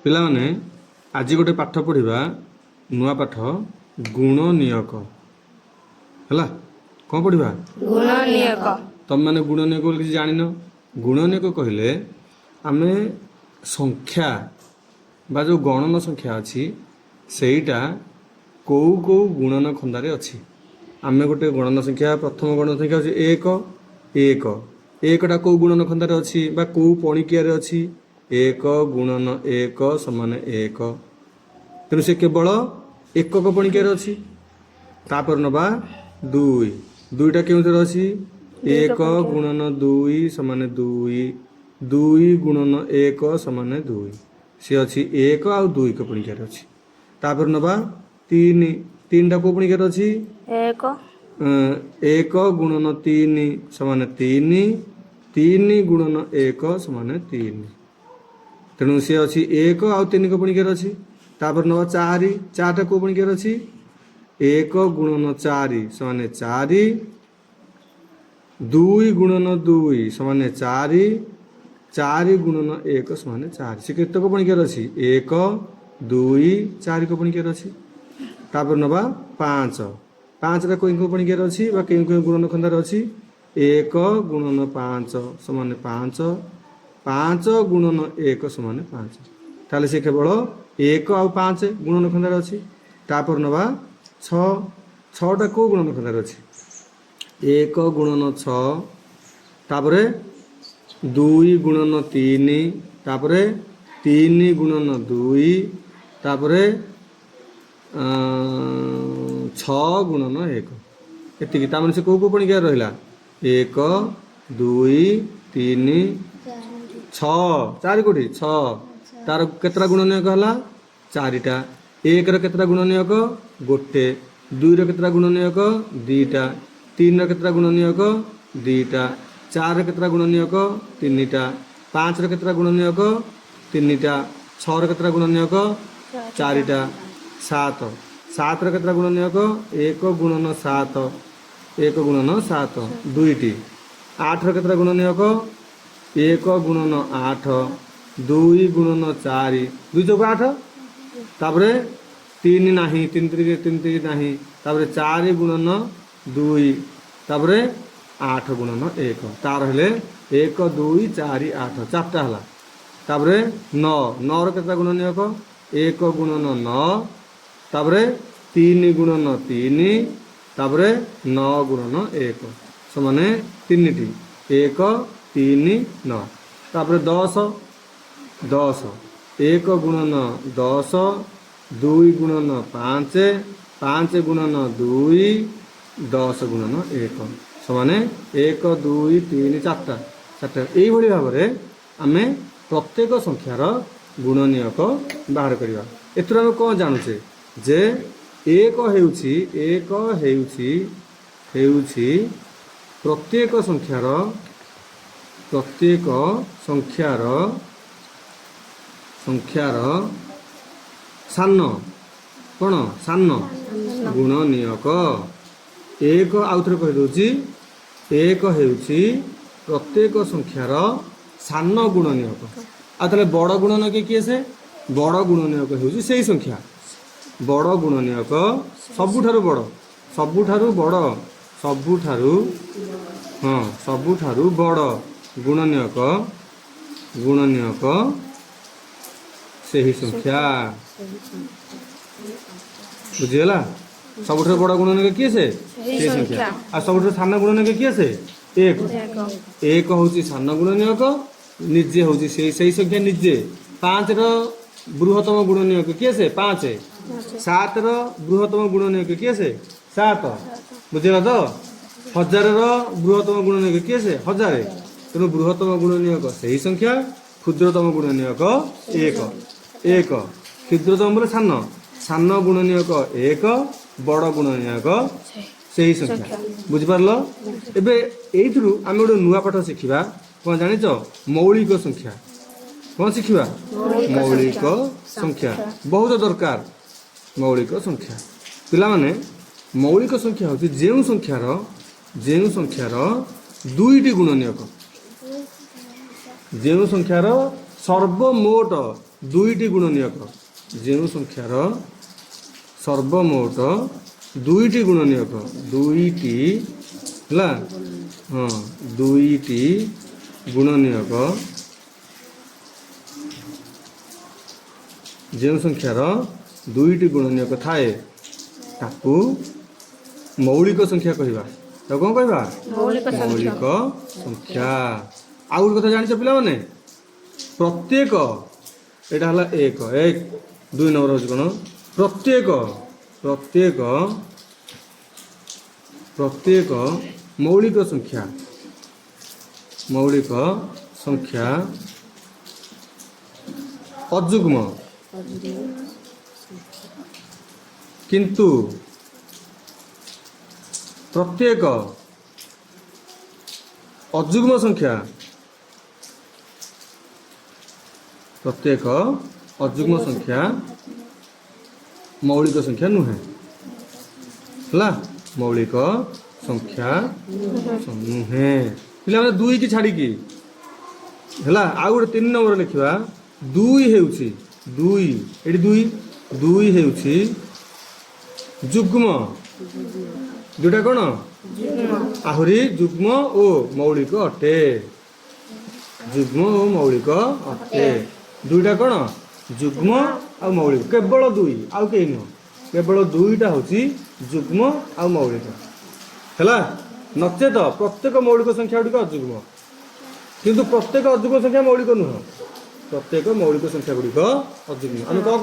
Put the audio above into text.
ପିଲାମାନେ, ଆଜି ଗୋଟେ ପାଠ ପଢ଼ିବା, ନୂଆ ପାଠ, ଗୁଣନୀୟକ। ହେଲା, କ'ଣ ପଢ଼ିବା? ଗୁଣନୀୟକ। ତମେମାନେ ଗୁଣନୀୟକ ବୋଲି କିଛି ଜାଣିନ। ଗୁଣନୀୟକ କହିଲେ ଆମେ ସଂଖ୍ୟା ବା ଯେଉଁ ଗଣନ ସଂଖ୍ୟା ଅଛି, ସେଇଟା କେଉଁ କେଉଁ ଗୁଣନ ଖନ୍ଦାରେ ଅଛି। ଆମେ ଗୋଟେ ଗଣନ ସଂଖ୍ୟା, ପ୍ରଥମ ଗଣନ ସଂଖ୍ୟା ହେଉଛି ଏକ। ଏକ, ଏକଟା କେଉଁ ଗୁଣନ ଖନ୍ଦାରେ ଅଛି ବା କେଉଁ ପଣିକିଆରେ ଅଛି? ଏକ ଗୁଣନ ଏକ ସମାନ ଏକ। ତେଣୁ ସେ କେବଳ ଏକକ ପଣିକିଆରେ ଅଛି। ତାପରେ ନେବା ଦୁଇ। ଦୁଇଟା କେଉଁଥିରେ ଅଛି? ଏକ ଗୁଣନ ଦୁଇ ସମାନ ଦୁଇ, ଦୁଇ ଗୁଣନ ଏକ ସମାନ ଦୁଇ। ସିଏ ଅଛି ଏକ ଆଉ ଦୁଇକ ପଣିକିଆରେ ଅଛି। ତାପରେ ନେବା ତିନି। ତିନିଟା କେଉଁ ପଣିକିଆରେ ଅଛି? ଏକ। ଏକ ଗୁଣନ ତିନି ସମାନ ତିନି, ତିନି ଗୁଣନ ଏକ ସମାନ ତିନି। ତେଣୁ ସିଏ ଅଛି ଏକ ଆଉ ତିନିକ ପଣିକିଆରେ ଅଛି। ତାପରେ ନେବା ଚାରି। ଚାରିଟା କେଉଁ ପଣିକିଆରେ ଅଛି? ଏକ ଗୁଣନ ଚାରି ସମାନ ଚାରି, ଦୁଇ ଗୁଣନ ଦୁଇ ସମାନ ଚାରି, ଚାରି ଗୁଣନ ଏକ ସମାନ ଚାରି। ସେ କେତେକ ପଣିକିଆରେ ଅଛି? ଏକ, ଦୁଇ, ଚାରିକ ପଣିକିଆରେ ଅଛି। ତାପରେ ନେବା ପାଞ୍ଚ। ପାଞ୍ଚଟା କେଉଁ କେଉଁ ପଣିକିଆରେ ଅଛି ବା କେଉଁ କେଉଁ ଗୁଣନ ଖନ୍ଦାରେ ଅଛି? ଏକ ଗୁଣନ ପାଞ୍ଚ ସମାନ ପାଞ୍ଚ, ପାଞ୍ଚ ଗୁଣନ ଏକ ସମାନ ପାଞ୍ଚ। ତାହେଲେ ସେ କେବଳ ଏକ ଆଉ ପାଞ୍ଚ ଗୁଣନ ଖନ୍ଦାରେ ଅଛି। ତାପରେ ନେବା ଛଅ। ଛଅଟା କେଉଁ ଗୁଣନ ଖନ୍ଦାରେ ଅଛି? ଏକ ଗୁଣନ ଛଅ, ତାପରେ ଦୁଇ ଗୁଣନ ତିନି, ତାପରେ ତିନି ଗୁଣନ ଦୁଇ, ତାପରେ ଛଅ ଗୁଣନ ଏକ। ଏତିକି। ତାମାନେ ସେ କେଉଁ କେଉଁ ପଣିକିଆ ରହିଲା? ଏକ, ଦୁଇ, ତିନି, ଛଅ, ଚାରି। କୋଉଠି ଛଅ? ତାର କେତେଟା ଗୁଣନୀୟକ ହେଲା? ଚାରିଟା। ଏକର କେତେଟା ଗୁଣନୀୟକ? ଗୋଟେ। ଦୁଇର କେତେଟା ଗୁଣନୀୟକ? ଦୁଇଟା। ତିନିର କେତେଟା ଗୁଣନୀୟକ? ଦୁଇଟା। ଚାରିର କେତେଟା ଗୁଣନୀୟକ? ତିନିଟା। ପାଞ୍ଚର କେତେଟା ଗୁଣନୀୟକ? ତିନିଟା। ଛଅର କେତେଟା ଗୁଣନୀୟକ? ଚାରିଟା। ସାତ। ସାତର କେତେଟା ଗୁଣନୀୟକ? ଏକ ଗୁଣନ ସାତ, ଏକ ଗୁଣନ ସାତ, ଦୁଇଟି। ଆଠର କେତେଟା ଗୁଣନୀୟକ? ଏକ ଗୁଣନ ଆଠ, ଦୁଇ ଗୁଣନ ଚାରି, ଦୁଇ ଚଉକ ଆଠ। ତାପରେ ତିନି ନାହିଁ, ତିନି ତିରିକି, ତିନି ତିରିକି ନାହିଁ। ତାପରେ ଚାରି ଗୁଣନ ଦୁଇ, ତାପରେ ଆଠ ଗୁଣନ ଏକ। ତାର ହେଲେ ଏକ, ଦୁଇ, ଚାରି, ଆଠ, ଚାରିଟା ହେଲା। ତାପରେ ନଅ। ନଅର କେତେଟା ଗୁଣନୀୟକ? ଏକ ଗୁଣନ ନଅ, ତାପରେ ତିନି ଗୁଣନ ତିନି, ତାପରେ ନଅ ଗୁଣନ ଏକ ସମାନେ ତିନିଟି। ଏକ, ତିନି, ନଅ। ତାପରେ ଦଶ। ଦଶ, ଏକ ଗୁଣନ ଦଶ, ଦୁଇ ଗୁଣନ ପାଞ୍ଚ, ପାଞ୍ଚ ଗୁଣନ ଦୁଇ, ଦଶ ଗୁଣନ ଏକ ସମାନେ ଏକ, ଦୁଇ, ତିନି, ଚାରିଟା, ଚାରିଟା। ଏଇଭଳି ଭାବରେ ଆମେ ପ୍ରତ୍ୟେକ ସଂଖ୍ୟାର ଗୁଣନୀୟକ ବାହାର କରିବା। ଏଥିରୁ ଆମେ କ'ଣ ଜାଣୁଛେ ଯେ ଏକ ହେଉଛି, ଏକ ହେଉଛି ପ୍ରତ୍ୟେକ ସଂଖ୍ୟାର, ପ୍ରତ୍ୟେକ ସଂଖ୍ୟାର ସାନ, କ'ଣ? ସାନ ଗୁଣନୀୟକ ଏକ। ଆଉଥରେ କହିଦେଉଛି, ଏକ ହେଉଛି ପ୍ରତ୍ୟେକ ସଂଖ୍ୟାର ସାନ ଗୁଣନୀୟକ। ଆଉ ତାହେଲେ ବଡ଼ ଗୁଣନୀୟକ କିଏ ସେ? ବଡ଼ ଗୁଣନୀୟକ ହେଉଛି ସେଇ ସଂଖ୍ୟା। ବଡ଼ ଗୁଣନୀୟକ ସବୁଠାରୁ ବଡ଼, ସବୁଠାରୁ ବଡ଼, ସବୁଠାରୁ, ହଁ, ସବୁଠାରୁ ବଡ଼ ଗୁଣନୀୟକ ସେହି ସଂଖ୍ୟା। ବୁଝିଗଲା? ସବୁଠାରୁ ବଡ଼ ଗୁଣନୀୟକ କିଏ ସେ? ସେଇ ସଂଖ୍ୟା। ଆଉ ସବୁଠାରୁ ସାନ ଗୁଣନୀୟକ କିଏ ସେ? ଏକ। ଏକ। ଏକ ହେଉଛି ସାନ ଗୁଣନୀୟକ, ନିଜେ ହେଉଛି ସେଇ ସଂଖ୍ୟା ନିଜେ। ପାଞ୍ଚର ବୃହତ୍ତମ ଗୁଣନୀୟକ କିଏ ସେ? ପାଞ୍ଚ। ସାତର ବୃହତ୍ତମ ଗୁଣନୀୟକ କିଏ ସେ? ସାତ। ବୁଝିଲା ତ? ହଜାରର ବୃହତ୍ତମ ଗୁଣନୀୟକ କିଏ ସେ? ହଜାରେ। ତେଣୁ ବୃହତ୍ତମ ଗୁଣନୀୟକ ସେହି ସଂଖ୍ୟା, କ୍ଷୁଦ୍ରତମ ଗୁଣନୀୟକ ଏକ। ଏକ କ୍ଷୁଦ୍ରତମ ବୋଲେ ସାନ, ସାନ ଗୁଣନୀୟକ ଏକ, ବଡ଼ ଗୁଣନୀୟକ ସେହି ସଂଖ୍ୟା। ବୁଝିପାରିଲ? ଏବେ ଏଇଥିରୁ ଆମେ ଗୋଟେ ନୂଆ ପାଠ ଶିଖିବା। କ'ଣ ଜାଣିଛ? ମୌଳିକ ସଂଖ୍ୟା। କ'ଣ ଶିଖିବା? ମୌଳିକ ସଂଖ୍ୟା ବହୁତ ଦରକାର। ମୌଳିକ ସଂଖ୍ୟା, ପିଲାମାନେ, ମୌଳିକ ସଂଖ୍ୟା ହେଉଛି ଯେଉଁ ସଂଖ୍ୟାର ଦୁଇଟି ଗୁଣନୀୟକ, ଯେଉଁ ସଂଖ୍ୟାର ସର୍ବମୋଟ ଦୁଇଟି ଗୁଣନୀୟକ, ଯେଉଁ ସଂଖ୍ୟାର ସର୍ବମୋଟ ଦୁଇଟି ଗୁଣନୀୟକ, ଦୁଇଟି ହେଲା, ହଁ, ଦୁଇଟି ଗୁଣନୀୟକ, ଯେଉଁ ସଂଖ୍ୟାର ଦୁଇଟି ଗୁଣନୀୟକ ଥାଏ ତାକୁ ମୌଳିକ ସଂଖ୍ୟା କହିବା। ତାକୁ କ'ଣ କହିବା? ମୌଳିକ ସଂଖ୍ୟା। ମୌଳିକ ସଂଖ୍ୟା। ଆଉ ଗୋଟେ କଥା ଜାଣିଛ ପିଲାମାନେ? ପ୍ରତ୍ୟେକ, ଏଇଟା ହେଲା ଏକ, ଏକ, ଦୁଇ ନମ୍ବର ହେଉଛି କ'ଣ? ପ୍ରତ୍ୟେକ ପ୍ରତ୍ୟେକ ମୌଳିକ ସଂଖ୍ୟା ଅଯୁଗ୍ମ, କିନ୍ତୁ ପ୍ରତ୍ୟେକ ଅଯୁଗ୍ମ ସଂଖ୍ୟା, ପ୍ରତ୍ୟେକ ଅଯୁଗ୍ମ ସଂଖ୍ୟା ମୌଳିକ ସଂଖ୍ୟା ନୁହେଁ। ହେଲା, ମୌଳିକ ସଂଖ୍ୟା ନୁହେଁ ପିଲାମାନେ, ଦୁଇକି ଛାଡ଼ିକି। ହେଲା, ଆଉ ଗୋଟେ ତିନି ନମ୍ବର ଲେଖିବା। ଦୁଇ ହେଉଛି, ଦୁଇ, ଏଠି ଦୁଇ, ଦୁଇ ହେଉଛି ଯୁଗ୍ମ। ଦୁଇଟା କ'ଣ? ଆହୁରି ଯୁଗ୍ମ ଓ ମୌଳିକ ଅଟେ। ଯୁଗ୍ମ ଓ ମୌଳିକ ଅଟେ। ଦୁଇଟା କ'ଣ? ଯୁଗ୍ମ ଆଉ ମୌଳିକ। କେବଳ ଦୁଇ, ଆଉ କେହି ନୁହଁ। କେବଳ ଦୁଇଟା ହେଉଛି ଯୁଗ୍ମ ଆଉ ମୌଳିକ। ହେଲା, ନଚେତ ପ୍ରତ୍ୟେକ ମୌଳିକ ସଂଖ୍ୟା ଗୁଡ଼ିକ ଅଯୁଗ୍ମ, କିନ୍ତୁ ପ୍ରତ୍ୟେକ ଅଯୁଗ୍ମ ସଂଖ୍ୟା ମୌଳିକ ନୁହଁ। ପ୍ରତ୍ୟେକ ମୌଳିକ ସଂଖ୍ୟା ଗୁଡ଼ିକ ଅଯୁଗ୍ମ। ଆମେ କ'ଣ